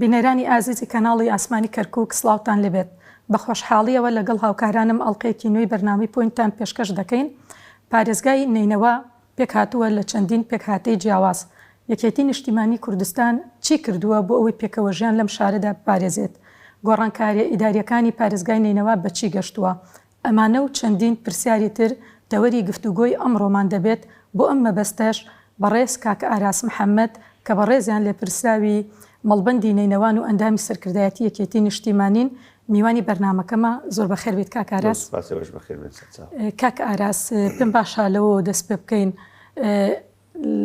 بینەرانی ئازیزی کەناڵی ئاسمانی کەرکوک سڵاوتان لێبێت، بە خۆشحاڵیەوە لەگەڵ هاوکارانم ئەڵقەیەکی نوێی بەرنامەی پۆینتتان پێشکەش دەکەین. پارێزگای نەینەوا پێکهاتووە لە چەندین پێکهاتەی جیاواز، یەکێتی نیشتیمانی کوردستان چی کردووە بۆ ئەوەی پێکەوەژیان لەم شارەدا بپارێزێت؟ گۆڕانکاریە ئیداریەکانی پارێزگای نەینەوا بە چی گەشتووە؟ ئەمانە و چەندین پرسیاری تر تەوەری گفتوگۆی ئەمڕۆمان دەبێت، بۆ ئەم مەبەستەش بەڕێز کاک ئاراس محەمەد کە بەڕێزیان لێپرسراوی مەڵبەندی نەینەوان و ئەندامی سەرکردایەتی یەکێتی نیشتیمانین میوانی بەرنامەکەمە، زۆر بەخێر بێیت کاک ئاراس. زۆر سوپاس ئێوەش بەخێر بێن سەرچاو. کاک ئاراس پێم باشە لەوەوە دەست پێ بکەین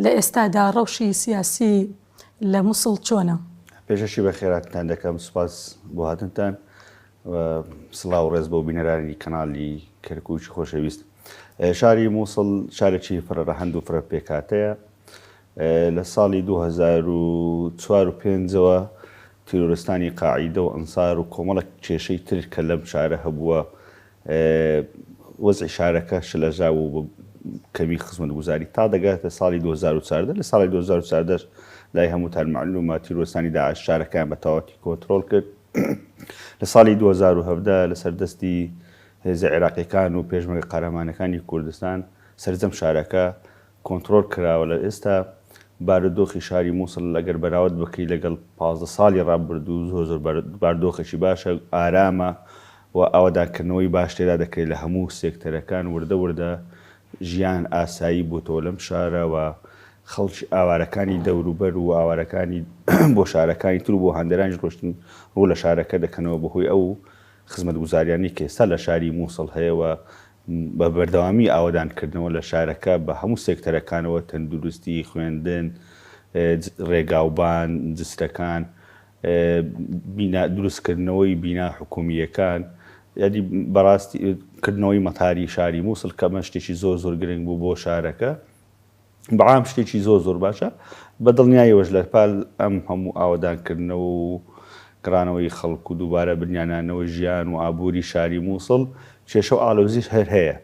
لە ئێستادا ڕەوشی سیاسی لە موسڵ چۆنە؟ پێشەکی بەخێرهاتنتان دەکەم، سوپاس بۆ هاتنتان و سڵاو و ڕێز بۆ بینەرانی کەناڵی کەرکوکی خۆشەویست. شاری موسڵ شارێکی فرە ڕەهەند و فرە پێکهاتەیە. لە ساڵی 2004 و پێنجەوە تیرۆرستانی قاعیدە و ئەنسار و کۆمەڵێک کێشەی تر کە لەم شارە هەبووە وەزعی شارەکە شلەژاو و بە کەمی خزمەتگوزاری تا دەگاتە ساڵی 2014 لە ساڵی 2014 لای هەمووتان مەعلومە تیرۆرستانی داعش شارەکەیان بە تەواوەتی کۆنترۆڵ کرد لە ساڵی 2017 لەسەر دەستی هێزە عێراقیەکان و پێشمەرگە قارەمانەکانی کوردستان سەرجەم شارەکە کۆنترۆڵ کراوە لە ئێستا بارودۆخی شاری موسڵ ئەگەر بەراورد بکەی لەگەڵ 15 ساڵی ڕابردوو زۆر زۆر باردۆخێکی باشە ئارامە و ئاوەدانکردنەوەی باش تێدا دەکرێت لە هەموو سێکتەرەکان وردە وردە ژیان ئاسایی بۆتەوە لەم شارە و خەڵکی ئاوارەکانی دەوروبەر و ئاوارەکانی بۆ شارەکانی تر و بۆ هەندەرانیش ڕۆشتن ڕوو لە شارەکە دەکەنەوە بەهۆی ئەو خزمەتگوزاریانەی کە ئێستا لە شاری موسڵ هەیە و بە بەردەوامی ئاوەدانکردنەوە لە شارەکە بە هەموو سێکتەرەکانەوە تەندروستی، خوێندن، ڕێگاوبان، جسرەکان، بینا دروستکردنەوەی بینا حکومییەکان یعنی بەڕاستی کردنەوەی مەتاری شاری موسڵ کە ئەمە شتێکی زۆر زۆر گرنگ بوو بۆ شارەکە بەعام شتێکی زۆر زۆر باشە بە دڵنیایەوەش لە پال ئەم هەموو ئاوەدانکردنەوە و گڕانەوەی خەڵک و دووبارە بنیانانەوەی ژیان و ئابووری شاری مووسڵ کێشە و ئالۆزیش هەر هەیە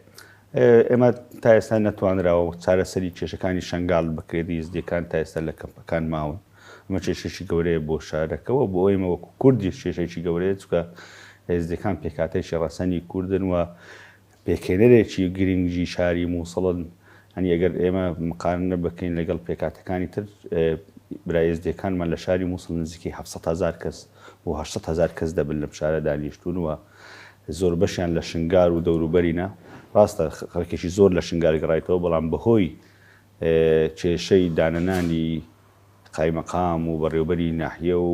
ئێمە تا ئێستا نەتوانراوە چارەسەری کێشەکانی شنگال بکرێت ئێزدیەکان تا ئێستا لە کەمپەکان ماون ئەمە کێشەیەکی گەورەیە بۆ شارەکە و بۆ ئێمە وەکو کوردیش کێشەیەکی گەورەیە چونکە ئێزدیەکان پێکهاتەیەکی ڕەسەنی کوردن و پێکهێنەرێکی گرنگی شاری موسڵن، یانی ئەگەر ئێمە مقارنە بکەین لەگەڵ پێکهاتەکانی تر برا ئێزدیەکانمان لە شاری موسڵ نزیکەی 700 هەزار کەس بۆ 800 هەزار کەس دەبن لەم شارە دانیشتوون و زۆربەشیان لە شنگار و دەوروبەرینە ڕاستە خەڵکێکی زۆر لە شنگار گەڕایتەوە بەڵام بەهۆی کێشەی دانەنانی قایمەقام و بەڕێوبەری ناحیە و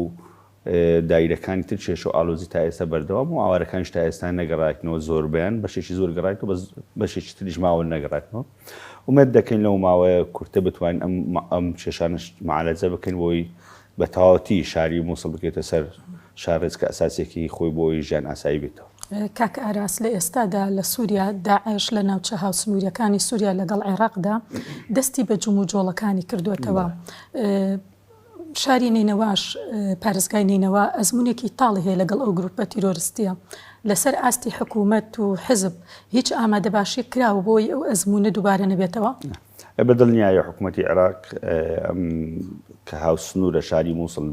دایرەکانی تر کێشە و ئالۆزی تا ئێستا بەردەوامە و ئاوارەکانیش تا ئێستا نەگەڕایتنەوە زۆربەیان بەشێکی زۆر گەڕایتەوە بەس بەشێکی تریش ماون نەگەڕایتنەوە ئومێد دەکەین لەو ماوەیە کورتە بتوانین ئەم ئەم کێشانەش معالەجە بکەین بۆی بە تەواوەتی شاری مووسڵ بکەوێتە سەر شارێچکە ئەساسیەکەی خۆی بۆ ئەوەی ژیان ئاسایی بێتەوە. کاک ئاراس لە ئێستادا لە سووریا داعش لە ناوچە هاوسنووریەکانی سووریا لەگەڵ عێراقدا دەستی بە جموجۆڵەکانی کردووەتەوە. شاری نەینەواش، پارێزگای نەینەوا ئەزموونێکی تاڵی هەیە لەگەڵ ئەو گرووپە تیرۆرستییە. لەسەر ئاستی حکوومەت و حزب هیچ ئامادەباشییەک کراوە بۆ ئەوەی ئەو ئەزموونە دووبارە نەبێتەوە؟ بە دڵنیایی حکوومەتی عێراق کە هاوسنوورە شاری مووسڵ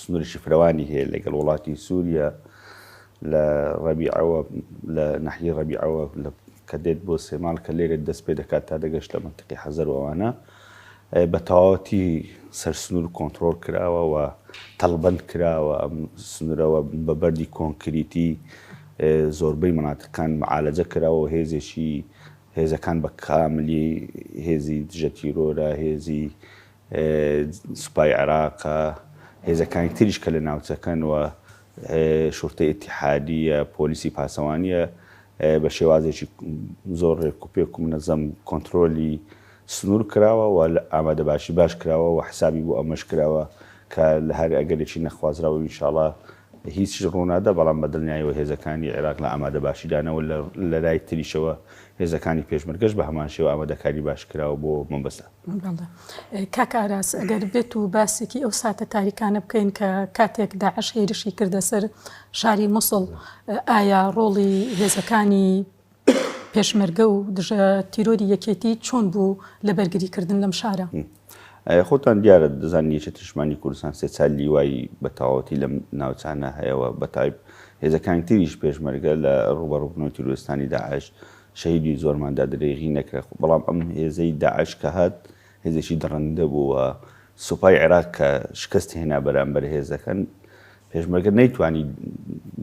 سنوورێکی فرەوانی هەیە لەگەڵ وڵاتی سووریا لە ڕەبیعەوە لە ناحیەی ڕەبیعەوە کە دێت بۆ سێماڵ کە لێرە دەست پێ دەکات تا دەگەشت لە مەنتقی حەزەر و ئەوانە بە تەواوەتی سەر سنوور کۆنتڕۆڵ کراوە و تەڵبەند کراوە ئەم سنوورەوە بە بەردی کۆنکریتی زۆربەی مەناتقان معالەجە کراوە و هێزێکی هێزەکان بە کاملی هێزی دژە تیرۆرە هێزی سوپای عێراقە هێزەکانی تریش کە لە ناوچەکەن و شورتەی ئیتیحادییە، پۆلیسی پاسەوانییە، بە شێوازێکی زۆر ڕێکوپێک و منەزەم کۆنترۆلی سنوور کراوە و ئامادەباشی باش کراوە و حسابی بۆ ئەمەش کراوە کە لە هەر ئەگەرێکی نەخوازراو ئینشاڵا. هیچیش ڕوونادا، بەڵام بە دڵنیایەوە هێزەکانی عێراق لە ئامادەباشیدانەوە، لە لای تریشەوە هێزەکانی پێشمەرگەش بە هەمان شێوە ئامادەکاری باش کراوە بۆ مەبەستە. بەڵێ کاک ئاراس، ئەگەر بێت و باسێکی ئەو ساتە تاریکانە بکەین کە کاتێک داعش هێرشی کردە سەر شاری موسڵ، ئایا ڕۆڵی هێزەکانی پێشمەرگە و دژە تیرۆری یەکێتی چۆن بوو لە بەرگری کردن لەم شارە؟ خۆتان دیارە دەزانن یەکێتی نیشتمانی کوردستان سێ چار لیوای بە تەواوەتی لەم ناوچانە هەیە و بە تایب هێزەکانی تریش پێشمەرگە لە ڕووبەڕووبوونەوەی تیرۆریستانی داعش شەهیدی زۆرمان دا درێغی نەکرا بەڵام ئەم هێزەی داعش کە هات هێزێکی دڕندە بوو و سوپای عێراق کە شکست هێنا بەرامبەر هێزەکان پێشمەرگە نەیتوانی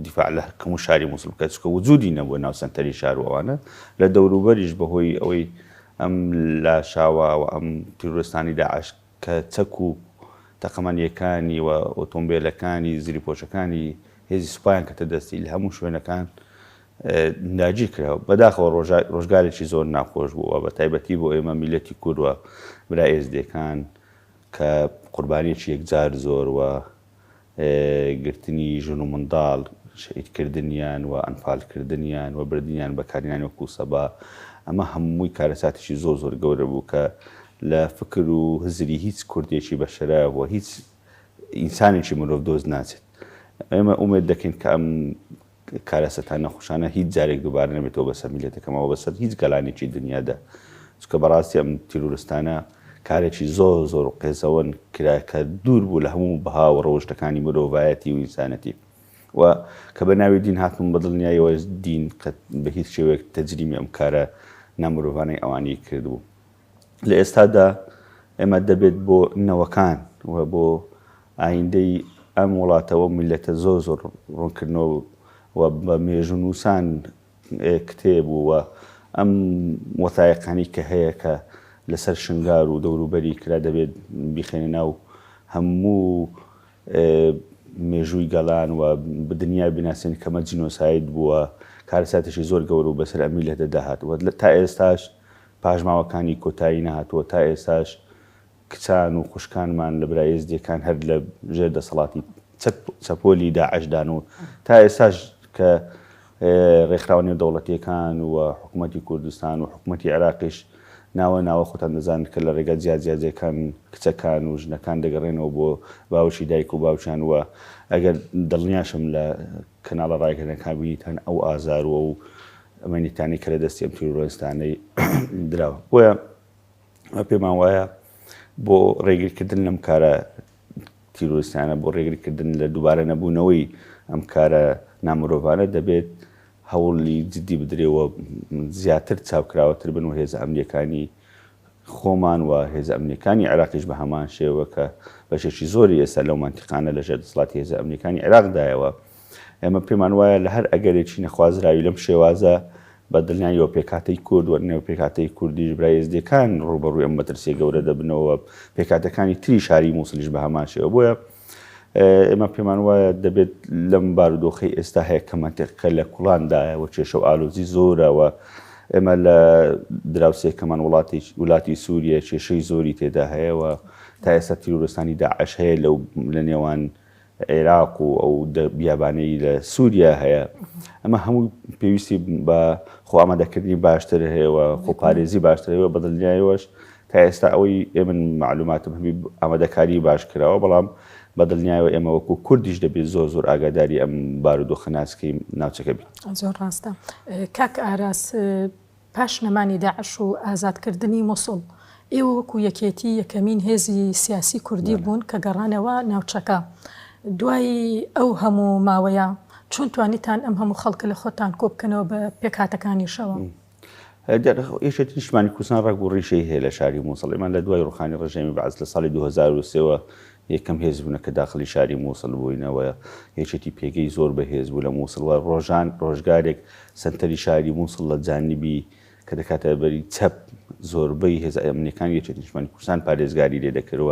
دیفاع لە هەموو شاری موسڵ بکات چونکە وجودی نەبووە ناو سەنتەری شار و ئەوانە لە دەوروبەریش بەهۆی ئەوەی ئەم لاشاوە و ئەم تیرۆرستانی داعش کە چەک و تەقەمەنیەکانی و ئۆتۆمبیلەکانی زریپۆشەکانی هێزی سوپایان کەتە دەستی لە هەموو شوێنەکان داگیر کرا. بەداخەوە ڕۆژگارێکی زۆر ناخۆش بوو و بە تایبەتی بۆ ئێمە میللەتی کورد و برا ئێزدیەکان کە قوربانیەکی یەکجار زۆر و گرتنی ژن و منداڵ، شەهیدکردنیان و ئەنفالکردنیان و بردنیان بەکارهێنانی وەکو سەبا، ئەمە هەمووی کارەساتێکی زۆر زۆر گەورە بوو کە لە فکر و هزری هیچ کوردێکی بەشەرەف و هیچ ئینسانێکی مرۆڤدۆست ناچێت. ئێمە ئومێد دەکەین کە ئەم کارەسەتە نەخۆشانە هیچ جارێک دووبارە نەبێتەوە بەسەر میللەتەکەمەوە بەسەر هیچ گەلانێکی دنیادا چونکە بەڕاستی ئەم تیرۆرستانە کارێکی زۆر زۆر قێزەوەن کرا کە دوور بوو لە هەموو بەها و ڕەوشتەکانی مرۆڤایەتی و ئینسانەتی و کە بە ناوی دین هاتن بە دڵنیایەوە دین قەت بە هیچ شێوەیەک تەجریمی ئەم کارە نامرۆڤانەی ئەوانی کردبوو. لە ئێستادا ئێمە دەبێت بۆ نەوەکان و بۆ ئایندەی ئەم وڵاتە و میللەتە زۆر زۆر ڕوونکردنەوە و بە مێژوونووسان کتێب و ئەم وەتایقانی کە هەیە کە لەسەر شنگار و دەوروبەری کرا دەبێت بیخەینە ناو هەموو مێژووی گەلان و دنیا بناسێن کەمە جینۆساید بووە کارەساتێکی زۆر گەورە و بەسەر ئەم میللەتە داهات و تا ئێستاش پاشماوەکانی کۆتایی نەهاتووە، تا ئێستاش کچان و خوشکانمان لە برا ئێزدییەکان هەر لە ژێر دەسەڵاتی چەپۆلی داعشدان و تا ئێستاش کە ڕێکخراوە نێودەوڵەتییەکان و حکوومەتی کوردستان و حکوومەتی عێراقیش ناوە ناوە خۆتان دەزانن کە لە ڕێگا جیاجیاجیەکان کچەکان و ژنەکان دەگەڕێنەوە بۆ باوەشی دایک و باوکیان و ئەگەر دڵنیاشم لە کەناڵە ڕاگەیەنەکان بینیتان ئەو ئازار و ئەو مەینەتانەی کە لە دەستی ئەم تیرۆرستانەی دراوە. بۆیە پێمان وایە بۆ ڕێگریکردن لەم کارە تیرۆریستانە، بۆ ڕێگریکردن لە دووبارە نەبوونەوەی ئەم کارە نامرۆڤانە دەبێت هەوڵی جدی بدرێ و زیاتر چاوکراوەتر بن و هێزە ئەمنییەکانی خۆمان و هێزە ئەمنییەکانی عێراقیش بە هەمان شێوە کە بەشێکی زۆری ئێستا لەو مەنتیقانە لەژێر دەسەڵاتی هێزە ئەمنییەکانی عێراقدایە و ئێمە پێمان وایە لە هەر ئەگەرێکی نەخوازراوی لەم شێوازە بە دڵنیاییەوە پێکهاتەی کورد و نێو پێکهاتەی کوردیش برا ئێزدییەکان ڕووبەڕووی ئەم مەترسییە گەورە دەبنەوە و پێکهاتەکانی تری شاری مووسڵیش بە هەمان شێوە بۆیە ئێمە پێمان وایە دەبێت لەم بارودۆخەی ئێستا هەیە کە مەنتیقەکە لە کوڵاندایە و کێشە و ئالۆزی زۆرە و ئێمە لە دراوسێکەمان وڵاتی ولاتی سووریە کێشەی زۆری تێدا هەیە و تا ئێستا تیرۆرستانی داعش هەیە لەو لە نێوان عێراق و ئەو بیابانەی لە سووریا هەیە ئەمە هەموو پێویستی بە خۆ ئامادەکردنی باشتر هەیە و خۆپارێزی باشتر هەیە بە دڵنیایەوەش تا ئێستا ئەوەی ئێمن مەعلوماتم هەبی ئامادەکاری باش کراوە بەڵام بە دڵنیایەوە ئێمە وەکو کوردیش دەبێت زۆر زۆر ئاگاداری ئەم بارودۆخە ناسکەی ناوچەکە بین. زۆر ڕاستە کاک ئاراس پاش نەمانی داعش و ئازادکردنی موسڵ ئێوە وەکو یەکێتی یەکەمین هێزی سیاسی کوردی بوون کە گەڕانەوە ناوچەکە دوای ئەو هەموو ماوەیە چۆن توانیتان ئەم هەموو خەڵکە لە خۆتان کۆبکەنەوە بە پێکهاتەکانیشەوە؟ یەکێتی نیشتمانی کوردستان ڕەگ و ڕیشەی هەیە لە شاری مووسڵ. ئێمە لە دوای ڕووخانی ڕژێمی بەعس لە ساڵی 2003 وە یەکەم هێز بوونە کە داخڵی شاری مووسڵ بووینەوە. یەکێتی پێگەی زۆر بەهێز بوو لە مووسڵ و ڕۆژان ڕۆژگارێک سەنتەری شاری مووسڵ لە جانبی کە دەکاتە بەری چەپ زۆربەی هێزە ئەمنیەکانی یەکێتی نیشتمانی کوردستان پارێزگاری لێ دەکرد و.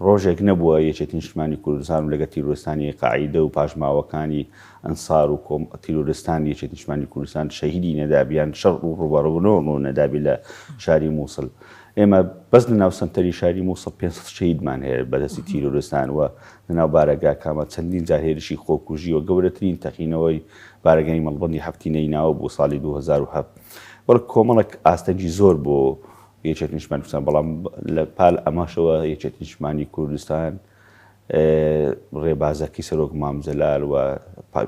ڕۆژێک نەبووە یەکێتی نیشتمانی کوردستان و لەگەڵ تیرۆرستانی قاعیدە و پاشماوەکانی ئەنسار و کۆم تیرۆرستانی یەکێتی نیشتمانی کوردستان شەهیدی نەدابی یان شەڕ و ڕووبەڕووبوونەوە ڕوو نەدابی لە شاری مووسڵ. ئێمە بەس لە ناو سەنتەری شاری مووسڵ 500 شەهیدمان هەیە بەدەستی تیرۆرستان و لە ناو بارەگاکانمان چەندین جار هێرشی خۆکوژی و گەورەترین تەقینەوەی بارەگای مەڵبەندی هەفتی نەیناوە بوو ساڵی 2007. بەڵێ کۆمەڵێک ئاستەنگی زۆر بۆ یەکێتی نیشتمانی کوردستان، بەڵام لە پال ئەمەشەوە یەکێتی نیشتمانی کوردستان ڕێبازەکەی سەرۆک مام جەلال و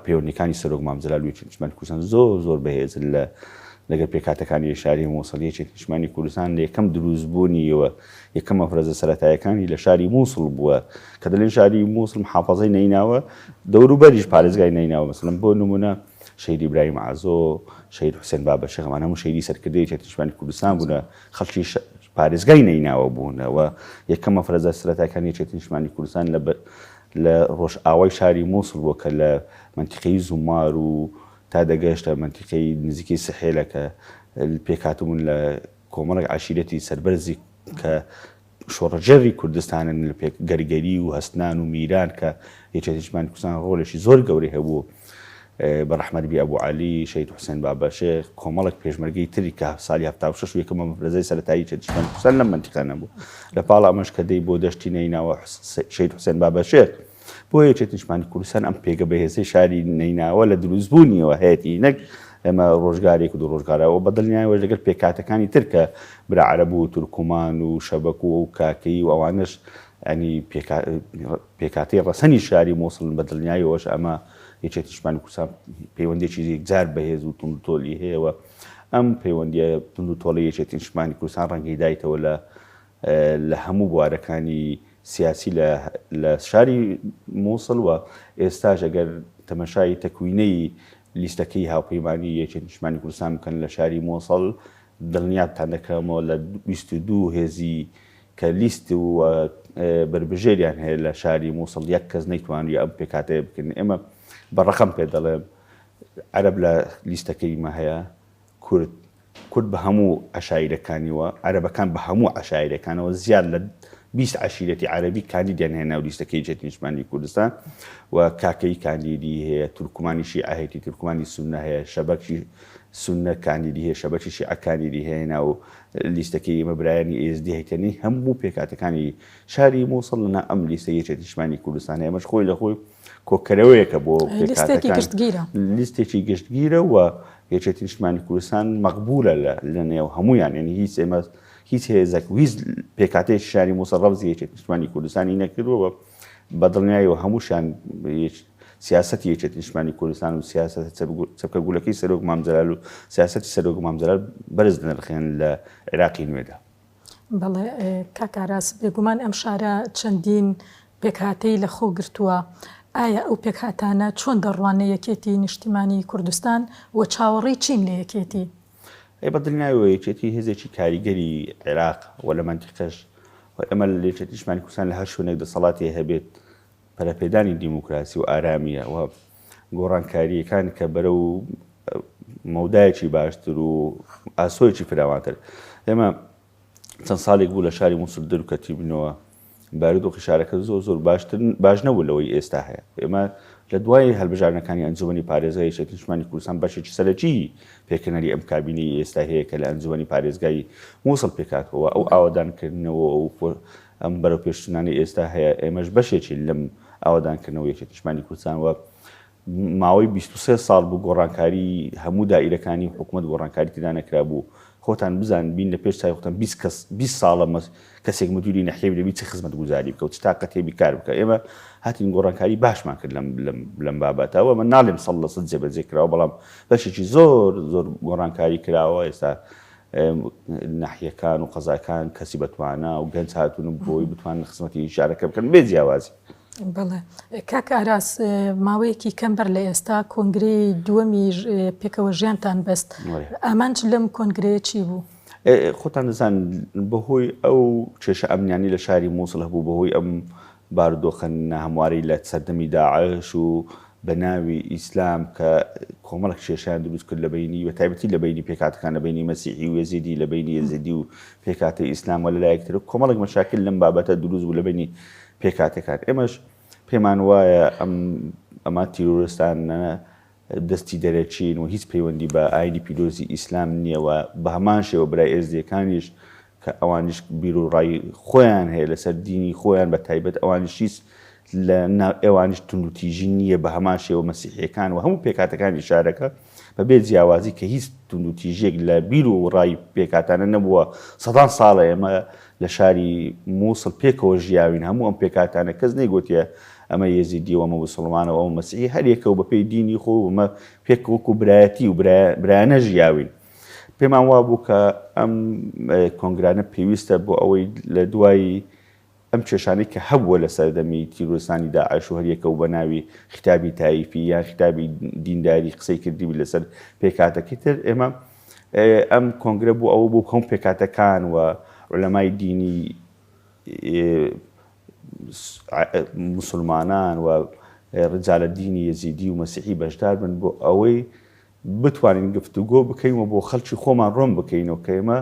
پەیوەندیەکانی سەرۆک مام جەلال و یەکێتی نیشتمانی کوردستان زۆر زۆر بەهێزن لە لەگەڵ پێکهاتەکانی شاری مووسڵ. یەکێتی نیشتمانی کوردستان لە یەکەم دروستبوونیەوە یەکەم مەفرەزە سەرەتایەکانی لە شاری مووسڵ بووە کە دەلێن شاری مووسڵ محافەزەی نەیناوە دەوروبەریش پارێزگای نەیناوە مەسەلەن بۆ نمونە شەهید ئیبراهیم عەزۆ، شەهید حوسێن بابەشێخ ئەمانە هەموو شەهیدی سەرکردەی یەکێتی نیشتمانی کوردستان بوونە، خەڵکی پارێزگای نەیناوە بوونە و یەکەم مەفرەزە سەرەتایەکانی یەکێتی نیشتمانی کوردستان لە لە ڕۆژئاوای شاری مووسڵ بووە کە لە مەنتیقەی زومار و تا دەگەشتە مەنتیقەی نزیکەی سحێلە کە پێکهاتبوون لە کۆمەڵێک عەشیرەتی سەربەرزی کە شۆڕشگێڕی کوردستانن لە پێک گەرگەری و هەستنان و میران کە یەکێتی نیشتمانی کوردستان ڕۆلێکی زۆر گەورەی هەبوو بە ڕەحمەت بی ئەبوو عەلی شەهید حوسێن بابەشێخ کۆمەڵێک پێشمەرگەی تری کە سالی 76 و یەکەم مەفرەزەی سەرەتایی یەکێتی نیشتمانی کوردستان لەم مەنتیقە نەبوو لە پاڵ ئەمەش کە دەی بۆ دەشتی نەیناوە شەهید حوسێن بابەشێخ بۆ یەکێتی نیشتمانی کوردستان ئەم پێگە بەهێزەی شاری نەیناوە لە دروستبوونیەوە هەیەتی نەک ئێمە ڕۆژگارێک و دوو ڕۆژگارەوە بە دڵنیایەوەش لەگەڵ پێکهاتەکانی تر کە برا عەرەب و تورکمان و شەبەک و ئەو کاکەیی و ئەوانەش ینی پێکهاتەی ڕەسەنی شاری مووسڵن بە دڵنیایەوەش ئەمە یەکێتی نیشتمانی کوردستان پەیوەندیەکی یەکجار بەهێز و توندوتۆلی هەیە و ئەم پەیوەندیە توندوتۆڵی یەکێتی نیشتمانی کوردستان ڕەنگی دایتەوە لە لە هەموو بوارەکانی سیاسی لە لە شاری مووسڵ و ئێستاش ئەگەر تەمەشای تەکوینەی لیستەکەی هاوپەیمانی یەکێتی نیشتمانی کوردستان بکەن لە شاری مووسڵ دڵنیاتان دەکەمەوە لە 22 هێزی کە لیست و بەربژێریان هەیە لە شاری مووسڵ یەک کەس نەیتوانیوە ئەم پێکهاتەیە بکەن ئێمە بە ڕەقەم پێ دەڵێم عەرەب لە لیستەکەی مە هەیە کورد، کورد بە هەموو عەشایرەکانیوە، عەرەبەکان بە هەموو عەشایرەکانەوە زیاد لە 20 عەشیرەتی عەرەبی کاندیدیان هەیە ناو لیستەکەی یەکێتی نیشتمانی کوردستان و کاکەیی کاندیدی هەیە، تورکمانی شیعە هەیەتی، تورکمانی سوننە هەیە، شەبەکی سوننە کاندیدی هەیە، شەبەکی شیعە کاندیدی هەیە ناو لیستەکەی ئێمە برایانی ئێزدی هەیتەنی هەموو پێکهاتەکانی شاری مووسڵ لەناو ئەم لیستەی یەکێتی نیشتمانی کوردستان هەیە، ئەمەش خۆی لە خۆی کۆکەرەوەیەکە بۆ لیستێکی گشتگیرە. لیستێکی گشتگیرە و یەکێتی نیشتمانی کوردستان مەقبولە لە نێو هەمویان یعنی هیچ ئێمە هیچ هێزێک و هیچ پێکهاتەیەکی شاری مووسڵ ڕەفزی یەکێتی نیشتمانی کوردستانی نەکردووە و بە دڵنیایی و هەمووشیان سیاسەتی یەکێتی نیشتمانی کوردستان و سیاسەتە چەپکە گولەکەی سەرۆک مام جەلال و سیاسەتی سەرۆک مام جەلال بەرز دەنرخێن لە عێراقی نوێدا. بەڵێ کاک ئاراس، بێگومان ئەم شارە چەندین پێکهاتەی لە خۆ گرتووە، ئایا ئەو پێکهاتانە چۆن دەڕواننە یەکێتی نیشتیمانی کوردستان و چاوەڕێی چین لە یەکێتی؟ ئەی بە دڵنیایەوە یەکێتی هێزێکی کاریگەری عێراق و لە مەنتیقەش و ئێمە لە یەکێتی نیشتمانی کوردستان لە هەر شوێنێک دەسەڵاتی هەبێت پەرەپێدانی دیموکراسی و ئارامییە و گۆڕانکارییەکان کە بەرەو مەودایەکی باشتر و ئاسۆیەکی فراوانتر ئێمە چەند ساڵێک بوو لە شاری موسڵ دەرکەتیبنەوە بارودۆخی شارەکە زۆر زۆر باشتر باش نەبوو لەوەی ئێستا هەیە ئێمە لە دوای هەلبژاردنەکانی ئەنجومەنی پارێزگای یەکێتی نیشتمانی کوردستان بەشێکی سەرەکی پێکهێنەری ئەم کابینەی ئێستا هەیە کە لە ئەنجومەنی پارێزگای موسڵ پێکهاتووە ئەو ئاوەدانکردنەوە و ئەم بەرەوپێشچوونانەی ئێستا هەیە ئێمەش بەشێکین لەم ئاوەدانکردنەوە یەکێتی نیشتمانی کوردستان و ماوەی 23 ساڵ بوو گۆڕانکاری هەموو دائیرەکانی حکوومەت گۆڕانکاری تێدا نەکرابوو خۆتان بزان بین لە پێش چاوی خۆتان 20 کەس 20 ساڵە کەسێک مدیری نەحیەوی دەبی چ خزمەتگوزاری بکە و چ تاقەتێ بی کار بکە ئێمە هاتین گۆڕانکاری باشمان کرد لەم لەم لەم بابەتەوە من ناڵێم سەد لە سەد جێبەجێ کراوە بەڵام بەشێکی زۆر زۆر گۆڕانکاری کراوە ئێستا ناحیەکان و قەزاکان کەسی بەتوانا و گەنج هاتوون و بۆی بتوانن خزمەتی شارەکە بکەن بێ جیاوازی. بەڵێ کاک ئاراس ماوەیەکی کەم بەر لە ئێستا کۆنگرەی دووەمی پێکەوە ژیانتان بەست ئامانج لەم کۆنگرەیە چی بوو؟ خۆتان دەزان بەهۆی ئەو کێشە ئەمنیانی لە شاری مووسڵ هەبوو بەهۆی ئەم بارودۆخە ناهەموارەی لە سەردەمی داعش و بە ناوی ئیسلام کە کۆمەڵێک کێشەیان دروست کرد لە بەینی بە تایبەتی لە بەینی پێکهاتەکان لە بەینی مەسیحی و یەزیدی لە بەینی یەزیدی و پێکهاتەی ئیسلام و لە لایەک تر کۆمەڵێک مەشاکل لەم بابەتە دروست بوو لە بەینی پێکهاتەکان ئێمەش پێمان وایە ئەم ئەمە تیرۆرستانە دەستی دەرەکین و هیچ پەیوەندی بە ئاینی پیرۆزی ئیسلام نییە و بە هەمان شێوە برای ئێزدیەکانیش کە ئەوانیش بیروڕای خۆیان هەیە لەسەر دینی خۆیان بە تایبەت ئەوانیش هیچ لە ناو ئێوانیش توندوتیژی نییە بە هەمان شێوە مەسیحیەکان و هەموو پێکهاتەکانی شارەکە بە بێ جیاوازی کە هیچ توندوتیژیەک لە بیر و ڕای پێکهاتانە نەبووە سەدان ساڵە ئێمە لە شاری مووسڵ پێکەوە ژیاوین هەموو ئەم پێکهاتانە کەس نەیگۆتیە ئەمە یەزیدی و ئەمە موسڵمانە و ئەمە مەسیحی هەر یەکە و بەپێی دینی خۆ و ئەمە پێک وەکو برایەتی و برایانە ژیاوین. پێمان وابوو کە ئەم کۆنگرانە پێویستە بۆ ئەوەی لە دوای ئەم کێشانەی کە هەبووە لە سەردەمی تیرۆرستانی داعش و هەریەکە و بە ناوی خیتابی تایفی یان خیتابی دینداری قسەی کردبی لەسەر پێکهاتەکەی تر ئێمە ئەم کۆنگرە بۆ ئەوە بوو هەموو پێکهاتەکان و عولەمای دینی موسڵمانان و ڕجالە دینی یەزیدی و مەسیحی بەشدار بن بۆ ئەوەی بتوانین گفتوگۆ بکەین و بۆ خەڵکی خۆمان ڕۆن بکەینەوە کە ئێمە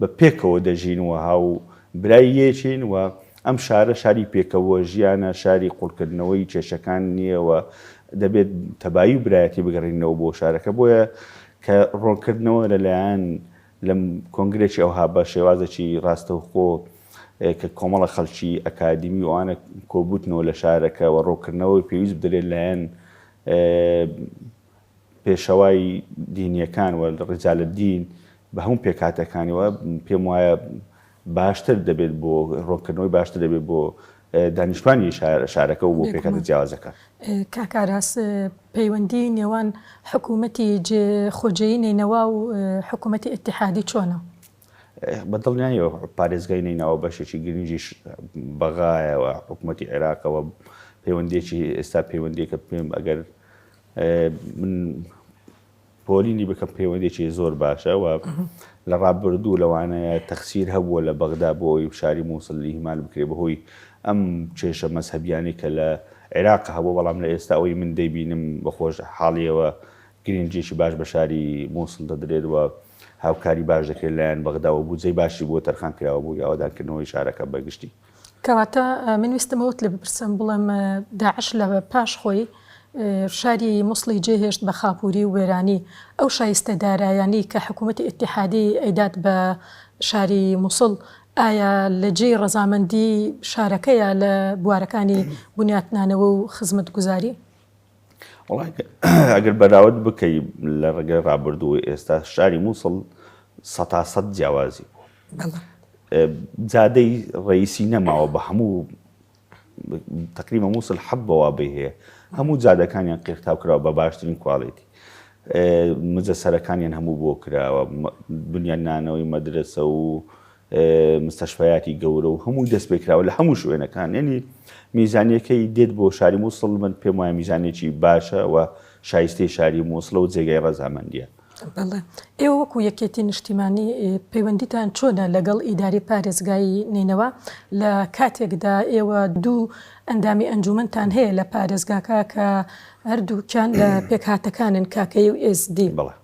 بە پێکەوە دەژین و هاو برای یەکین و ئەم شارە شاری پێکەوە ژیانە شاری قوڵکردنەوەی کێشەکان نییە و دەبێت تەبایی و برایەتی بگەڕێنینەوە بۆ شارەکە بۆیە کە ڕۆنکردنەوە لەلایەن لە کۆنگرێکی ئەوها بە شێوازێکی ڕاستەوخۆ کە کۆمەڵە خەڵکی ئەکادیمی و ئەوانە کۆبووتنەوە لە شارەکە و ڕۆکردنەوەی پێویست بدرێت لایەن پێشەوای دینیەکان و رجال الدین بە هەموو پێکهاتەکانیەوە پێم وایە باشتر دەبێت بۆ ڕۆنکردنەوەی باشتر دەبێت بۆ دانیشتوانی شارەکە و بۆ پێکهاتە جیاوازەکان. کاک ئاراس پەیوەندی نێوان حکوومەتی خۆجێی نەینەوا و حکوومەتی ئیتیحادی چۆنە؟ بە دڵنیاییەوە پارێزگای نەینەوا بەشێکی گرنگی بەغایە و حکوومەتی عێراقەوە پەیوەندیەکی ئێستا پەیوەندیەکە پێم ئەگەر من پۆلینی بکەم پەیوەندێکی زۆر باشە و لە ڕابردوو لەوانەیە تەخسیر هەبووە لە بەغدا بۆ ئەوی شاری مووسڵ ئیهمال بکرێ بەهۆی ئەم کێشە مەزهەبیانەی کە لە عێراق هەبوو بەڵام لە ئێستا ئەوەی من دەیبینم بە خۆش حاڵیەوە گرنگیەکی باش بە شاری مووسڵ دەدرێت و هاوکاری باش دەکرێت لایەن بەغدا و بودجەی باشی بۆ تەرخان کراوە بۆ ئاوەدانکردنەوەی شارەکە بە گشتی. کەواتە من ویستم ئەوەت لێ بپرسم بڵێم داعش لە پاش خۆی شاری موسڵی جێهێشت بە خاپوری و وێرانی، ئەو شایستە دارایانەی کە حکوومەتی ئیتیحادی ئەیدات بە شاری موسڵ ئایا لە جێی ڕەزامەندی شارەکەیە لە بوارەکانی بنیاتنانەوە و خزمەتگوزاری؟ وەڵای ئەگەر بەراورد بکەی لە ڕێگەی ڕابردوو و ئێستا شاری موسڵ سەتا سەد جیاوازی بوو. جادەی ڕئیسی نەماوە بە هەموو تقریبا مووسڵ حەب بەوابەی هەیە هەموو جادەکانیان قیرتاو کراوە بە باشترین quality مجەسەرەکانیان هەموو بۆ کراوە بنیادنانەوەی مەدرسە و مستەشفیاتی گەورە و هەموو دەست پێکراوە لە هەموو شوێنەکان یعنی میزانیەکەی دێت بۆ شاری مووسڵ من پێم وایە میزانێکی باشە و شایستەی شاری مووسڵە و جێگای ڕەزامەندیە. بەڵێ. ئێوە وەکو یەکێتی نیشتیمانی پەیوەندیتان چۆنە لەگەڵ ئیدارەی پارێزگای نەینەوا لە کاتێکدا ئێوە دوو ئەندامی ئەنجومەنتان هەیە لە پارێزگاکە کە هەردووکیان لە پێکهاتەکانن کاکەیی و ئێزدی؟ بەڵێ.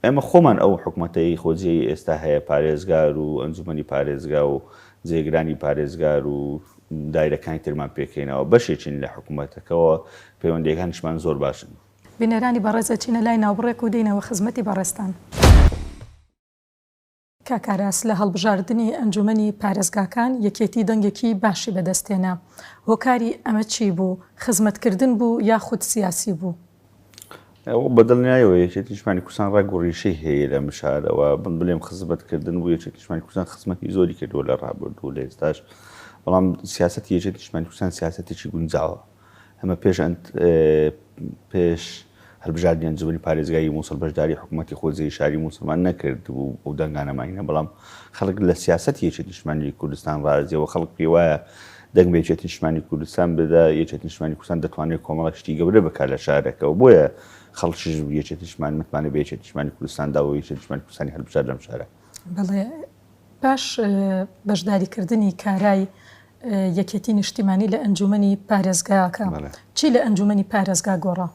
ئێمە خۆمان ئەو حکومەتەی خۆجێی ئێستا هەیە پارێزگار و ئەنجومەنی پارێزگا و جێگرانی پارێزگار و دایرەکانی ترمان پێکهێناوە بەشێکین لە حکومەتەکەوە پەیوەندیەکانیشمان زۆر باشن. بینەرانی بەڕێز ئەچینە لای ناوبڕێک و دێینەوە خزمەتی بەڕێزتان. کاک ئاراس لە هەڵبژاردنی ئەنجومەنی پارێزگاکان یەکێتی دەنگێکی باشی بەدەست هێنا، هۆکاری ئەمە چی بوو؟ خزمەتکردن بوو یاخود سیاسی بوو؟ بە دڵنیایەوە یەکێتی نیشتمانی کوردستان ڕەگ و ڕیشەی هەیە لەم شارەوە، من بلێم خزمەتکردن بوو یەکێتی نیشتمانی کوردستان خزمەتی زۆری کردووە لە ڕابردوو و لە ئێستاش، بەڵام سیاسەتی یەکێتی نیشتمانی کوردستان سیاسەتێکی گونجاوە. ئەمە پێش پێش هەلبژاردنی ئەنجومەنی پارێزگای مووسڵ بەشداری حکوومەتی خۆجێی شاری مووسڵمان نەکردبوو ئەو دەنگانەماینە بەڵام خەڵک لە سیاسەتی یەکێتی نیشتمانی کوردستان ڕازیەوە خەڵک پێی وایە دەنگ بە یەکێتی نیشتمانی کوردستان بدا یەکێتی نیشتمانی کوردستان دەتوانێت کۆمەڵە شتی گەورە بکات لە شارەکەەوە بۆیە خەڵکیش یەکێتی نیشتمان متمانە بە یەکێتی نیشتمانی کوردستان داوە یەکێتی نیشتمانی کوردستانی هەلبژارد لەم شارە. بەڵێ پاش بەشداریکردنی کارای. یەکێتی نیشتیمانی لە ئەنجومەنی پارێزگاکە، چی لە ئەنجومەنی پارێزگا گۆڕا؟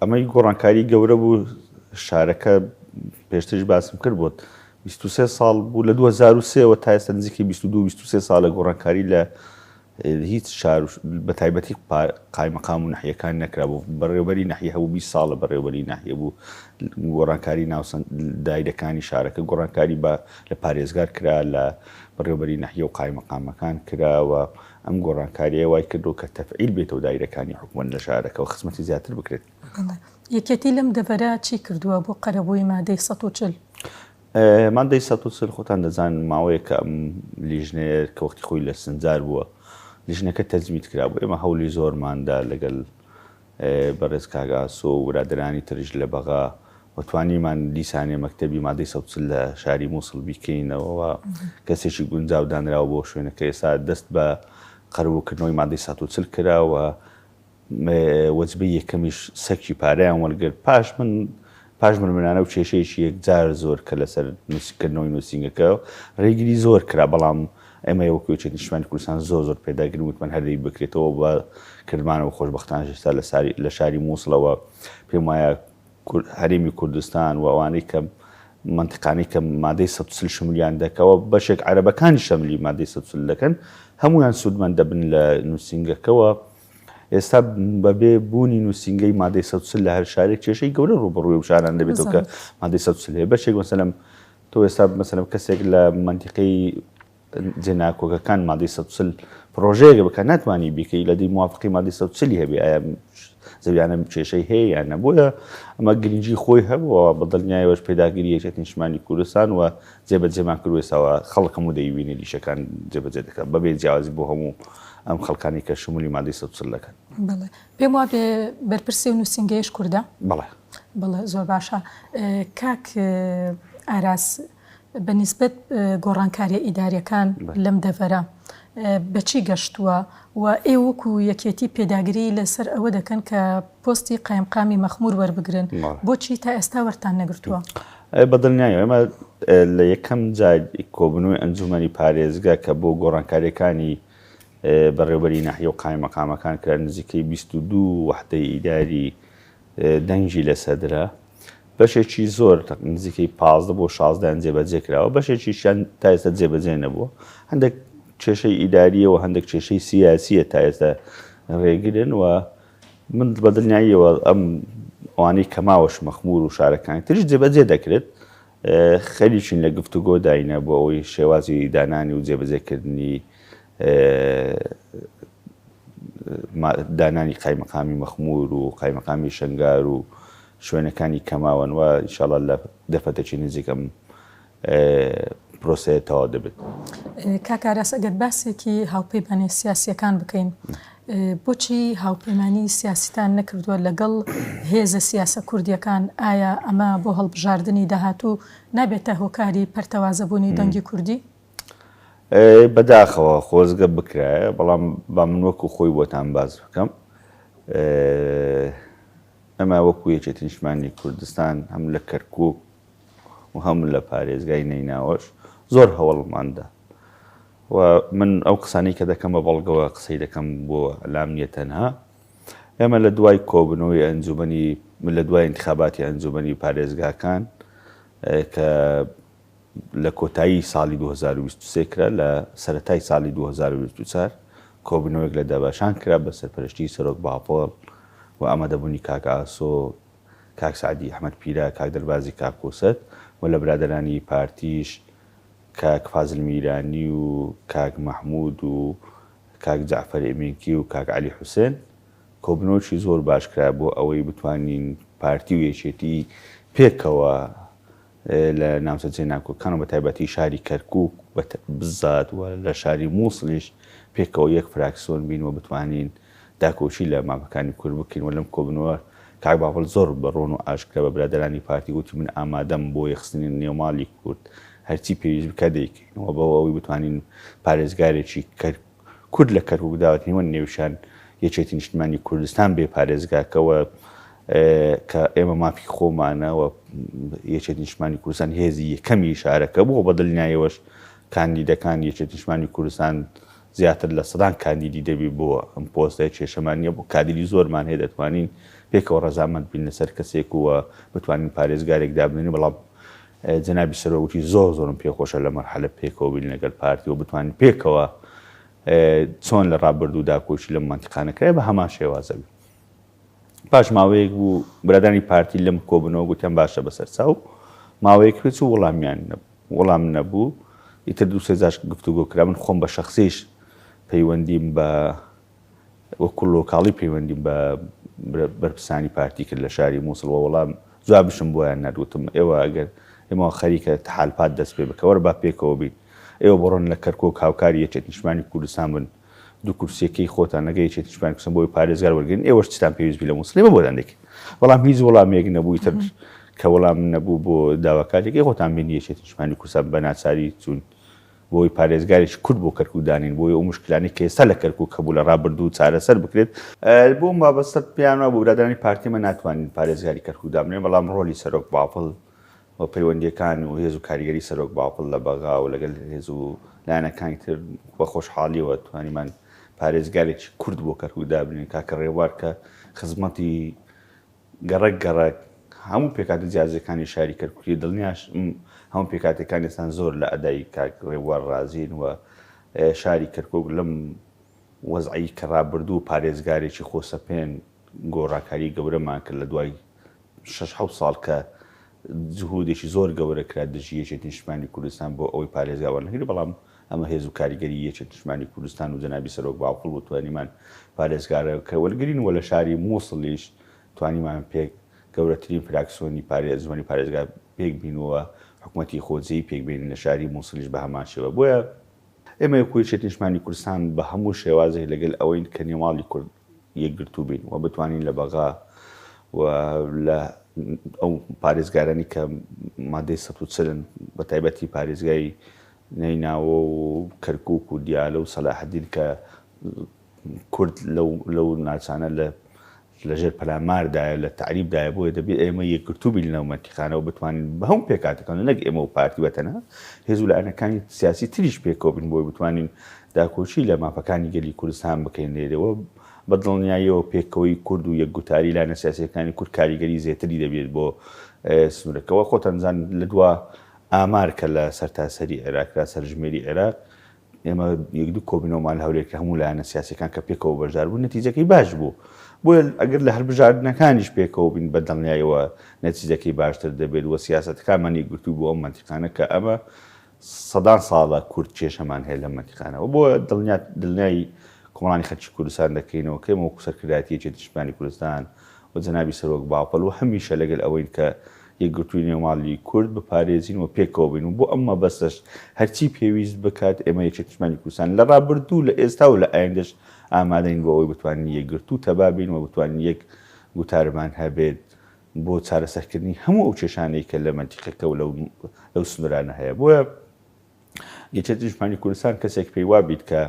ئەمەی گۆڕانکاری گەورە بوو، شارەکە پێشتریش باسم کرد بۆت 23 ساڵ بوو لە 2003 وە تا ئێستا نزیکەی 22 23 ساڵە گۆڕانکاری لە هیچ شار بە تایبەتی قایمەقام و نەحیەکان نەکرابوو بەڕێوبەری نەحیە هەبوو 20 ساڵە بەڕێوبەری ناحیە بوو گۆڕانکاری ناو دایرەکانی شارەکە گۆڕانکاری بە لە پارێزگار کرا لە بەڕێوبەری نەحیە و قایمەقامەکان کرا و ئەم گۆڕانکارییە وای کردووە کە تەفعیل بێتەوە دایرەکانی حکومەت لە شارەکە و خزمەتی زیاتر بکرێت. بەڵێ. یەکێتی لەم دەڤەرە چی کردووە بۆ قەرەبووی مادەی 140؟ مادەی 140 خۆتان دەزانن ماوەیەکە ئەم لیژنەیە کە وەختی خۆی لە سنجار بووە لیژنەکە تەجمید کرابوو ئێمە هەوڵی زۆرمان دا لەگەل بەڕێز کاک ئاسۆ و برادەرانی تریش لە بەغا و توانیمان دیسانێ مەکتەبی مادەی 140 لە شاری موسڵ بیکەینەوە و کەسێکی گونجاو دانراوە بۆ شوێنەکە ئێستا دەست بە قەرەبووکردنەوەی مادەی 140 کرا و وەجبەی یەکەمیش سەکی پارەیان وەرگرت پاش من پاش ململانە و کێشەیەکی یەکجار زۆر کە لەسەر کردنەوەی نووسینگەکە ڕێگری زۆر کرا بەڵام ئێمە وەکو یەکێتی نیشتمانی کوردستان زۆر زۆر پێداگرین وتمان هەر دەبی بکرێتەوە بە کردمانەوە خۆشبەختانەش ئێستا لە شاری مووسڵەوە پێم وایە هەرێمی کوردستان و ئەوانەی کە مەنتیقانەی کە مادەی 140 شمولیان دەکەوە بەشێک عەرەبەکانی شەملی مادەی 140 دەکەن هەمویان سوودمەند دەبن لە نووسینگەکەوە ئێستا بەبێ بوونی نووسینگەی مادەی 140 لە هەر شارێک کێشەی گەورە ڕووبەڕووی ئەو شاران دەبێتەوە کە مادەی 140 هەیە بەشێک مەسەلەن تۆ ئێستا مەسەلەن کەسێک لە مەنتیقەی جێناکۆکەکان مادەی 140 پرۆژەیەک بکە ناتوانانی بیکەی لە دی موافقی مادەی 140 هەبێ ئایا زەویانە کێشەی هەیە یان نە بۆیە ئەمە گرنگی خۆی هەبووە بە دڵنیایەوەش پێداگری یەکێتی نیشتمانی کوردستان و جێبەجێمان کردو ئێستاوە خەڵک هەموو دەیبینێت ئیشەکان جێبەجێ دەکات بەبێ جیاوازی بۆ هەموو ئەم خەڵکانی کە شمولی مادەی 140 دەکەن. بەڵێ پێم وابێ بەرپرسی و نووسینگەیش کوردە؟ بەڵێ. بەڵێ زۆر باشە کاک ئاراس بە نیسبەت گۆڕانکاریە ئیداریەکان لەم دەڤەرە بەچی گەشتووە و ئێوە وەکو یەکێتی پێداگری لەسەر ئەوە دەکەن کە پۆستی قایمقامی مەخمور وەربگرن بۆچی تا ئێستا وەرتان نەگرتووە؟ بە دڵنیایەوە ئێمە لە یەکەم جار کۆبوونەوەی ئەنجومەنی پارێزگا کە بۆ گۆڕانکاریەکانی بەڕێوبەری ناحیە و قایمەقامەکان کرا نزیکەی 22 وەحدەی ئیداری دەنگی لەسەر درا، بەشێکی زۆر نزیکەی 15 بۆ 16 یان جێبەجێ کراوە، بەشێکیشیان تا ئێستا جێبەجێ نەبووە. هەندێک کێشەی ئیدارییە و هەندێک کێشەی سیاسییە تا ئێستا ڕێگرن و من بە دڵنیاییەوە ئەم ئەوانەی کە ماوەش مەخمور و شارەکانی تریش جێبەجێ دەکرێت. خەریکین لە گفتوگۆ داینە بۆ ئەوەی شێوازی دانانی و جێبەجێکردنی دانانی قایمقامی مەخمور و قایمقامی شنگار و شوێنەکانی کەماوەن و ئینشاڵا لە دەرفەتێکی نزیک ئەم پرۆسەیە تەواو دەبێت. کاک ئاراس ئەگەر باسێکی هاوپەیمانە سیاسییەکان بکەین بۆچی هاوپەیمانی سیاسیتان نەکردووە لەگەڵ هێزە سیاسە کوردییەکان ئایا ئەمە بۆ هەڵبژاردنی داهاتوو نابێتە هۆکاری پەرتەوازەبوونی دەنگی کوردی؟ بەداخەوە خۆزگە بکرایە بەڵام با من وەکو خۆی بۆتان باس بکەم ئەمە وەکو یەکێتی نیشتمانی کوردستان هەم لە کەرکک و هەم لە پارێزگای نەیناوەش زۆر هەوڵماندا و من ئەو قسانەی کە دەکەم بە بەڵگەوە قسەی دەکەم بۆ لام نییە تەنها ئێمە لە دوای کۆبنەوەی ئەنجومەنی لە دوای انتخاباتی ئەنجومەنی پارێزگاکان کە لە کۆتایی ساڵی 2023 کرا، لە سەرەتای ساڵی 2024 کۆبوونەوەیەک لە دەباشان کرا بە سەرپەرشتیی سەرۆک بافڵ و ئامادەبوونی کاک ئاسۆ، کاک سەعدی ئەحمەد پیرە، کاک دەربازی کاک کۆسەت و لە برادەرانی پارتیش کاک فازل میرانی و کاک مەحموود و کاک جەعفەر ئێمینکی و کاک عەلی حوسێن کۆبوونەوەکی زۆر باش کرا بۆ ئەوەی بتوانین پارتی و یەکێتی پێکەوە لە ناوچە جێناکۆکەکان و بەتایبەتی شاری کەرکووک بزات و لە شاری مووسڵیش پێکەوە یەک فراکسیۆن بین و بتوانین داکۆکی لە مافەکانی کورد بکەین و لەم کۆبوونەوە کاک بافڵ زۆر بە ڕوون و ئاشکرا بە برادەرانی پارتی گوتی من ئامادەم بۆ یەکخستنی نێوماڵی کورد هەرچی پێویست بکات دەیکەین و بۆ ئەوەی بتوانین پارێزگارێکی کورد لە کەرکوک داوەت نیوەن نێویشان یەکێتی نیشتمانی کوردستان بێ پارێزگاکەوە کە ئێمە مافی خۆمانە و یەکێتی نیشتمانی کوردستان هێزی یەکەمی شارەکە بووە بە دڵنیایەوەش کاندیدەکان یەکێتی نیشتمانی کوردستان زیاتر لە سەدان کاندیدی دەبی بۆ ئەم پۆستە کێشەمان نیە بۆ کادیری زۆرمان هەیە دەتوانین پێکەوە ڕەزامەند بین لەسەر کەسێک و بتوانین پارێزگارێک دابنێین بەڵام جەنابی سەرۆک وتی زۆر زۆرم پێخۆشە لە مەرحەلە پێکەوە بین لەگەل پارتی و بتوانین پێکەوە چۆن لە ڕابردوو داکۆکی لەم مەنتیقانە کرای بە هەمان شێوازە بی. پاش ماوەیەک بوو برادانی پارتی لەم کۆبنەوە گوتیان باشە بەسەر چاو ماوەیەک پێچ و وەڵامیان وەڵام نەبوو ئیتر دوو سێ جار گفتوگۆ کرا من خۆم بە شەخسیش پەیوەندیم بە وەکو لۆکاڵی پەیوەندیم بە بەرپرسانی پارتی کرد لە شاری مووسڵ و وەڵام جوابشم بۆیان نارد وتم ئێوە ئەگەر ئێمەوە خەریکە تەحالفات دەست پێ بکە وەرە با پێکەوە بین ئێوە بڕۆن لە کەرکوک هاوکاری یەکێتی نیشتمانی کوردستان بن دوو کورسیەکەی خۆتان لەگە یەکێتی نیشتمانی کوردستان بۆی پارێزگار وەرگرن ئێوەش چتان پێویست بی لە مووسڵ ئێمە بۆتان دەکەین بەڵام هیچ وەڵامێک نەبوو ئیتر کە وەڵام نەبوو بۆ داواکاریەکەی خۆتان بینی یەکێتی نیشتمانی کوردستان بە ناچاری چوون بۆی پارێزگارێکی کورد بۆ کەرکوک دانێین بۆی ئەو موشکلانەی کە ئێستا لە کەرکوک هەبوو لە ڕابردوو چارەسەر بکرێت. بۆ ئەم بابەستە پێیان وابوو برادەرانی پارتی ئێمە ناتوانین پارێزگاری کەرکوک دابنێین بەڵام ڕۆلی سەرۆک بافڵ و پەیوەندییەکان و هێز و کاریگەری سەرۆک بافڵ لە بەغا و لەگەل هێز و لایەنەکانی تر بە خۆشحاڵیەوە توانیمان پارێزگارێکی کورد بۆ کەرکوک دابنێین کاکە ڕێبوار کە خزمەتی گەڕەک گەڕەک هەموو پێکهاتە جیاجیەکانی شاری کەرکوکی دڵنیاشم هەموو پێکهاتەکان ئێستا زۆر لە ئەدای کاک ڕێبوار ڕازین و شاری کەرکوک لەم وەزعی کە ڕابردوو پارێزگارێکی خۆسەپێن گۆڕاکاری گەورەمان کرد لە دوای شەش حەوت ساڵ کە جهودێکی زۆر گەورە کرا دژی یەکێتی نیشتمانی کوردستان بۆ ئەوەی پارێزگا وەرنەگری بەڵام ئەمە هێز و کاریگەری یەکێتی نیشتمانی کوردستان و جەنابی سەرۆک بافڵ بوو توانیمان پارێزگارەکە وەرگرین و لە شاری مووسڵیش توانیمان پێک گەورەترین فراکسیۆنی ئەنجومەنی پارێزگا پێک بین و حکومەتی خۆجێی پێک بێنین لە شاری مووسڵیش بە هەمان شێوە بۆیە ئێمە وەکو یەکێتی نیشتمانی کوردستان بە هەموو شێوازێک لەگەل ئەوەین کە نێوماڵی کورد یەکگرتوو بین و بتوانین لە بەغا و لە ئەو پارێزگارانی کە مادەی 140 بە تایبەتی پارێزگای نەیناوە و کەرکوک و دیالە و سەلاحەدین کە کورد لەو لەو ناچانە لە لەژێر پەلاماردایە لە تەعریبدایە بۆیە دەبێت ئێمە یەکگرتوو بین لەو مەنتیقانەوە بتوانین بە هەموو پێکهاتەکان نەک ئێمە و پارتی بە تەنها هێز و لایەنەکانی سیاسی تریش پێکەوە بین بۆی بتوانین داکۆکی لە مافەکانی گەلی کوردستان بکەین لێرەوە بە دڵنیاییەوە پێکەوەی کورد و یەکگوتاری لایەنە سیاسیەکانی کورد کاریگەری زێتری دەبێت بۆ سنوورەکەەوە خۆتان زان لە دوا ئامار کە لە سەرتاسەری عێراق کرا سەرژمێری عێراق ئێمە یەک دوو کۆبوونەوەمان لە هەولێر کرد هەموو لایەنە سیاسیەکان کە پێکەوە بەشدار بوون نەتیجەکەی باش بوو بۆیە ئەگەر لە هەلبژاردنەکانیش پێکەوە بین بە دڵنیایەوە نەتیجەکەی باشتر دەبێت و سیاسەتەکانمان یەکگرتوو بۆ ئەم مەنتیقانە کە ئەمە سەدان ساڵە کورد کێشەمان هەیە لەم مەنتیقانەوە بۆ دڵنیا دڵنیای کۆمەڵانی خەلکی کوردستان دەکەینەوە کە ئێمە وەکو سەرکردایەتی یەکێتی نیشتمانی کوردستان و جەنابی سەرۆک بافڵ و هەمیشە لەگەل ئەوەین کە یەکگرتووی نێو ماڵی کورد بپارێزین و پێکەوە بین و بۆ ئەم مەبەستەش هەرچی پێویست بکات ئێمە یەکێتی نیشتمانی کوردستان لە ڕابردوو لە ئێستا و لە ئایندەش ئامادەین بۆ ئەوەی بتوانین یەکگرتوو تەبا بین و بتوانین یەک گوتارمان هەبێت بۆ چارەسەرکردنی هەموو ئەو کێشانەی کە لە مەنتیقەکە و لەو سنوورانە هەیە بۆیە یەکێتی نیشتمانی کوردستان کەسێک پێی وابیت کە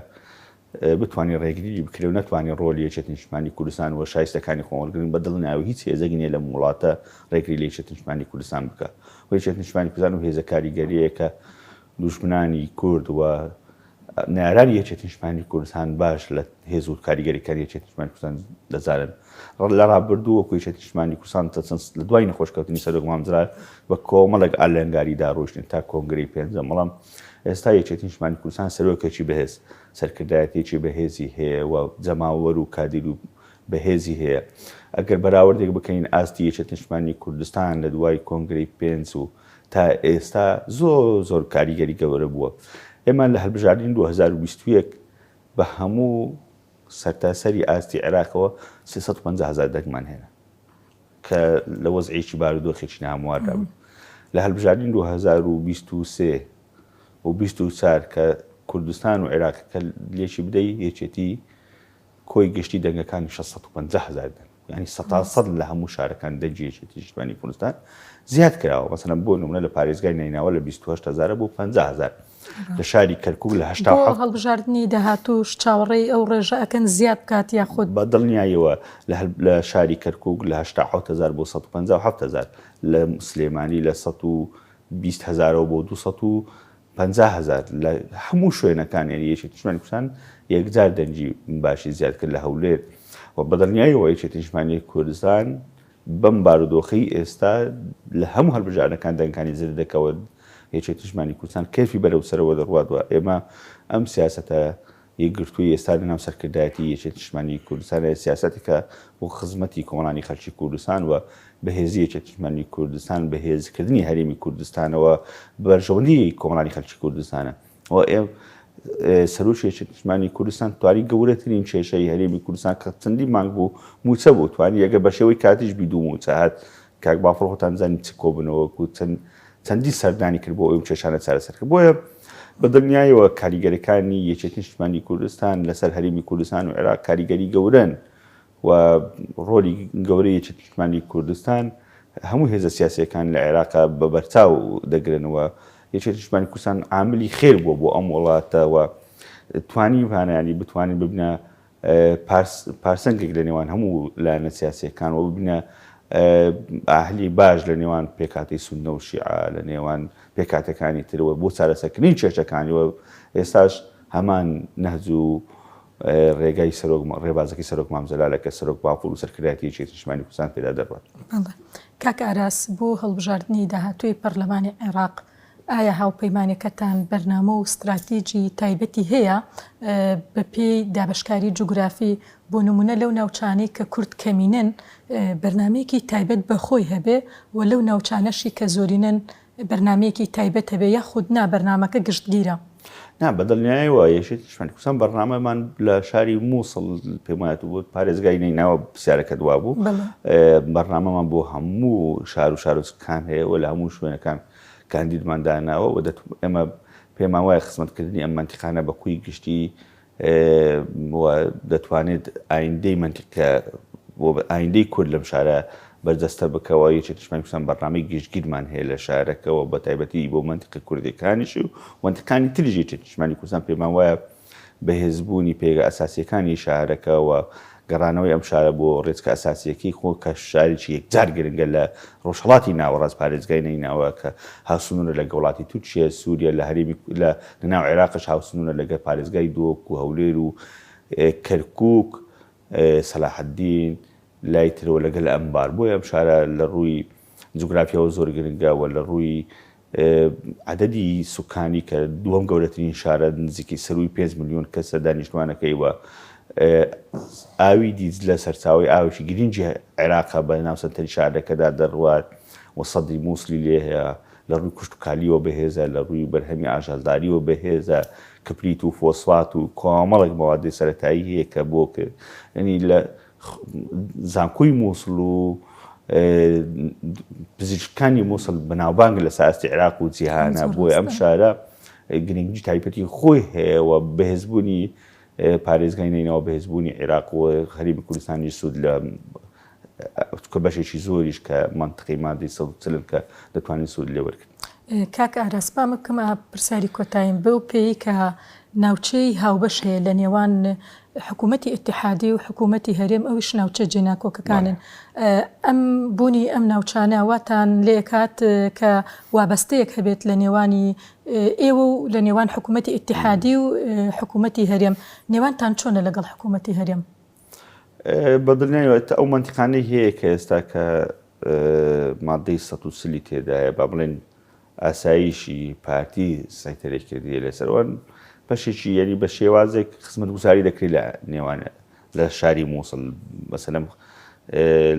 بتوانێت ڕێگریی بکرێ و نەتوانێت ڕۆلی یەکێتی نیشتمانی کوردستان و شایستەکانی خۆ وەرگرن بە دڵنیاوە هیچ هێزێک نییە لەم وڵاتە ڕێگری لە یەکێتی نیشتمانی کوردستان بکە و یەکێتی نیشتمانی کوردستان و هێزە کاریگەریەیە کە دوژمنانی کورد و نەیارانی یەکێتی نیشتمانی کوردستان باش لە هێز و کاریگەریەکانی یەکێتی نیشتمانی کوردستان دەزانن. لە ڕابردوو وەکو یەکێتی نیشتمانی کوردستان تا چەند لە دوای نەخۆشکەوتنی سەرۆک مام جەلال بە کۆمەڵێک ئالنگاریدا ڕۆیشتن تا کۆنگرەی پێنجەم، بەڵام ئێستا یەکێتی نیشتمانی کوردستان سەرۆکێکی بەهێز، سەرکردایەتییەکی بەهێزی هەیە و جەماوەر و کادیر و بەهێزی هەیە. ئەگەر بەراوردێک بکەین ئاستی یەکێتی نیشتمانی کوردستان لە دوای کۆنگرەی پێنج و تا ئێستا زۆر زۆر کاریگەری گەورە بووە. ئێمە لە هەلبژاردنی 2021 بە هەموو سەرتاسەری ئاستی عێراقەوە 350 هەزار دەنگمان هێنا کە لە وەزعێکی بارودۆخێکی نامواردا بوو. لە هەلبژاردنی 2023 و 24 کە کوردستان و عێراق کە لێکی بدەی یەکێتی کۆی گشتی دەنگەکانی 650 هەزار دەنگ یانی سەتا سەد لە هەموو شارەکان دەنگی یەکێتی نیشتمانی کوردستان زیاد کراوە مەسەلەن بۆ نمونە لە پارێزگای نەینەوا لە 28 هەزارە بۆ 50 هەزار لە شاری کەرکوک لە 87 بۆ هەڵبژاردنی داهاتووش چاوەڕێی ئەو ڕێژە ئەکەن زیاد بکات یاخود؟ بە دڵنیاییەوە لە شاری کەرکوک لە 87 هەزار بۆ 157 هەزار لە سلێمانی لە 120 هەزارەوە بۆ 200. 50 هەزار لە هەموو شوێنەکان یعنی یەکێتی نیشتمانی کوردستان یەکجار دەنگی باشی زیاد کرد لە هەولێر و بەدڵنیایەوە یەکێتی نیشتمانی کوردستان بەم بارودۆخەی ئێستا لە هەموو هەلبژاردنەکان دەنگەکانی زێدە دەکەوە یەکێتی نیشتمانی کوردستان کەرفی بەرەو سەرەوە دەڕوات و ئێمە ئەم سیاسەتە یەکگرتووی ئێستا لەناو سەرکردایەتی یەکێتی نیشتمانی کوردستان سیاسەتێکە بۆ خزمەتی کۆمەڵانی خەلکی کوردستان و بەهێزی یەکێتی نیشتمانی کوردستان بەهێزکردنی هەرێمی کوردستانەوە بەرژەوەندی کۆمەڵانی خەلکی کوردستانە و سەرۆکی یەکێتی نیشتمانی کوردستان توانی گەورەترین کێشەی هەرێمی کوردستان کە چەندین مانگ بوو مووچە بوو توانی ئەگەر بە شێوەی کاتیش بی دوو مووچە هات کاک بافڵ خۆتان زانی چ کۆبنەوەک و چەند چەندین سەردانی کرد بۆ ئەوەی کێشانە چارەسەر کرد بۆیە بە دڵنیایەوە کاریگەرەکانی یەکێتی نیشتمانی کوردستان لەسەر هەرێمی کوردستان و عێراق کاریگەری گەورەن و ڕۆلی گەورەی یەکێتی نیشتمانی کوردستان هەموو هێزە سیاسیەکان لە عێراق بە بەرچاو دەگرن و یەکێتی نیشتمانی کوردستان عاملی خێر بووە بۆ ئەم وڵاتە و توانیوانیانی بتوانین ببنە پارسەنگێک لە نێوان هەموو لایەنە سیاسیەکان و ببنە ئاهلی باش لە نێوان پێکهاتەی سوننە و شیعە لە نێوان پێکهاتەکانی تر و بۆ چارەسەرکردنی کێشەکانی و ئێستاش هەمان نەهج و ڕێگای سەرۆک ڕێبازەکەی سەرۆک مام جەلالە کە سەرۆک بافڵ و سەرکردایەتی یەکێتی نیشتمانی کوردستان پێدا دەڕوات. بەڵێ. کاک ئاراس بۆ هەڵبژاردنی داهاتووی پەرلەمانی عێراق ئایا هاوپەیمانەکەتان بەرنامە و ستراتیجی تایبەتی هەیە بە پێی دابەشکاری جوگرافی بۆ نمونە لەو ناوچانەی کە کورد کەمینەن بەرنامەیەکی تایبەت بە خۆی هەبێ و لەو ناوچانەشی کە زۆرینەن بەرنامەیەکی تایبەت هەبێ یاخود نا بەرنامەکە گشتگیرە؟ نا بە دڵنیایەوە یەکێتی نیشتمانی کوردستان بەرنامەمان لە شاری مووسڵ پێم وایە بۆ پارێزگای نەینەوا پرسیارەکەت وابوو بەرنامەمان بۆ هەموو شار و شارۆچکەکان هەیە و لە هەموو شوێنەکان کاندیدمان داناوە و ئێمە پێمان وایە خزمەتکردنی ئەم مەنتیقانە بە کوی گشتی و دەتوانێت ئایندەی مەنتیقە بۆ ئایندەی کورد لەم شارە بەرجەستە بکەوە یەکێتی نیشتمانی کوردستان بەرنامەی گشتگیرمان هەیە لە شارەکەوە بە تایبەتی بۆ مەنتیقە کوردیەکانیش و مەنتیقانی تریش یەکێتی نیشتمانی کوردستان پێمان وایە بەهێزبوونی پێگە ئەساسیەکانی شارەکە و گەڕانەوەی ئەم شارە بۆ ڕێچکە ئەساسیەکەی خۆ کە شارێکی یەکجار گرنگە لە ڕۆژهەڵاتی ناوەڕاست پارێزگای نەینەوا کە هاوسنوورە لەگە وڵاتی تورکیە، سوریە، لە هەرێمی لە ناو عێراقش هاوسنوورە لەگە پارێزگای دهۆک و هەولێر و کەرکووک، سەلاحەدین، لای ترەوە لەگەل ئەنبار. بۆیە ئەم شارە لە ڕووی جوگرافیاوە زۆر گرنگە و لە ڕووی عەدەدی سوکانی کە دووەم گەورەترین شارە نزیکەی سەرووی 5 ملیۆن کەسە دانیشتوانەکەی و ئاوی دیجلە سەرچاوەی ئاوێکی گرنگی عێراقە بە ناو سەنتەری شارەکەدا دەڕوات و سەدی مووسلی لێ هەیە لە ڕووی کشتوکالیەوە بەهێزە لە ڕووی بەرهەمی ئاژەڵداریەوە بەهێزە کبریت و فۆسفات و کۆمەڵێک مەوادی سەرەتایی هەیە کە بۆ ینی لە زانکۆی مووسڵ و پزیشکانی مووسڵ بەناوبانگ لە ساستی عێراق و جیهانە بۆیە ئەم شارە گرنگی تایبەتی خۆی هەیە و بەهێزبوونی پارێزگای نەینەوا بەهێزبوونی عێراق و هەرێمی کوردستانی سوود لە کە بەشێکی زۆریش کە مەنتقی مادەی 140 کە دەتوانین سوود لێ وەرگرن. کاک ئاراس با من بکەمە پرسیاری کۆتاییم بەو پێیەی کە ناوچەی هاوبەش هەیە لە نێوان حکوومەتی ئیتیحادی و حکوومەتی هەرێم ئەویش ناوچە جێناکۆکەکانن ئەم بوونی ئەم ناوچانە واتان لێکات کە وابەستەیەک هەبێت لە نێوانی ئێوە و لە نێوان حکوومەتی ئیتیحادی و حکوومەتی هەرێم نێوانتان چۆنە لەگەڵ حکوومەتی هەرێم؟ بە دڵنیایەوە ئەو مەنتیقانەی هەیە کە ئێستا کە مادەی 140 تێدایە با بڵێن ئاسایشی پارتی سەیتەرەی کردیە لەسەر وان بەشێکی یعنی بە شێوازێک خزمەتگوزاری دەکرێت لە نێوان لە شاری مووسڵ مەسەلەن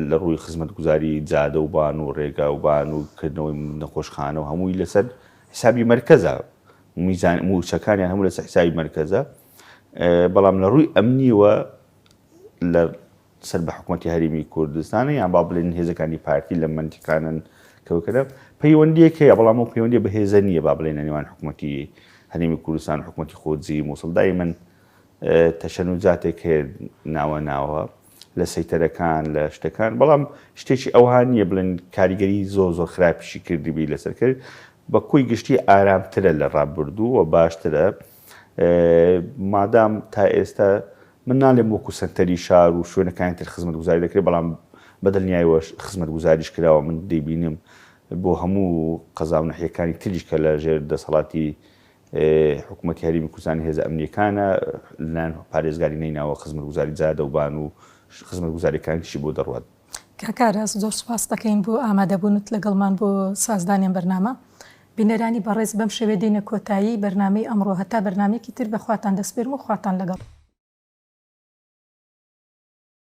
لە ڕووی خزمەتگوزاری جادە و بان و ڕێگا و بان و کردنەوەی نەخۆشخانە و هەمووی لەسەر حسابی مەرکەزە میزان مووچەکانیان هەموو لەسەر حسابی مەرکەزە بەڵام لە ڕووی ئەمنیوە لە سەر بە حکومەتی هەرێمی کوردستانە یان با بڵێن هێزەکانی پارتی لەم مەنتیقانەن کە وکرا پەیوەندیەک هەیە بەڵام ئەو پەیوەندیە بەهێزە نییە با بڵێن لە نێوان حکومەتی هەرێمی کوردستان و حکومەتی خۆجێی موسڵ دایمەن تەشەنوجاتێک هەیە ناوە ناوە لە سەیتەرەکان لە شتەکان بەڵام شتێکی ئەوها نییە بڵێن کاریگەری زۆر زۆر خراپیشی کردبی لەسەر کرد بە کۆی گشتی ئارامترە لە ڕابردوو و باشترە مادام تا ئێستا من ناڵێم وەکو سەنتەری شار و شوێنەکانی تر خزمەتگوزاری دەکرێت بەڵام بە دڵنیایەوە خزمەتگوزاریش کراوە من دەیبینم بۆ هەموو قەزا و نەحیەکانی تریش کە لە ژێر دەسەڵاتی حکوومەتی هەرێمی کوردستان هێزە ئەمنیەکانە لەلایەن پارێزگاری نەیناوە خزمەتگوزاری جادەوبان و خزمەتگوزاریەکانیشی بۆ دەڕوات. کاک ئاراس زۆر سوپاست دەکەین بۆ ئامادەبوونت لەگەڵمان بۆ سازدانی ئەم بەرنامە. بینەرانی بەڕێز بەم شێوەیە دێینە کۆتایی بەرنامەی ئەمڕۆ هەتا بەرنامەیەکی تر بە خواتان دەسپێرم و خواتان لەگەڵ.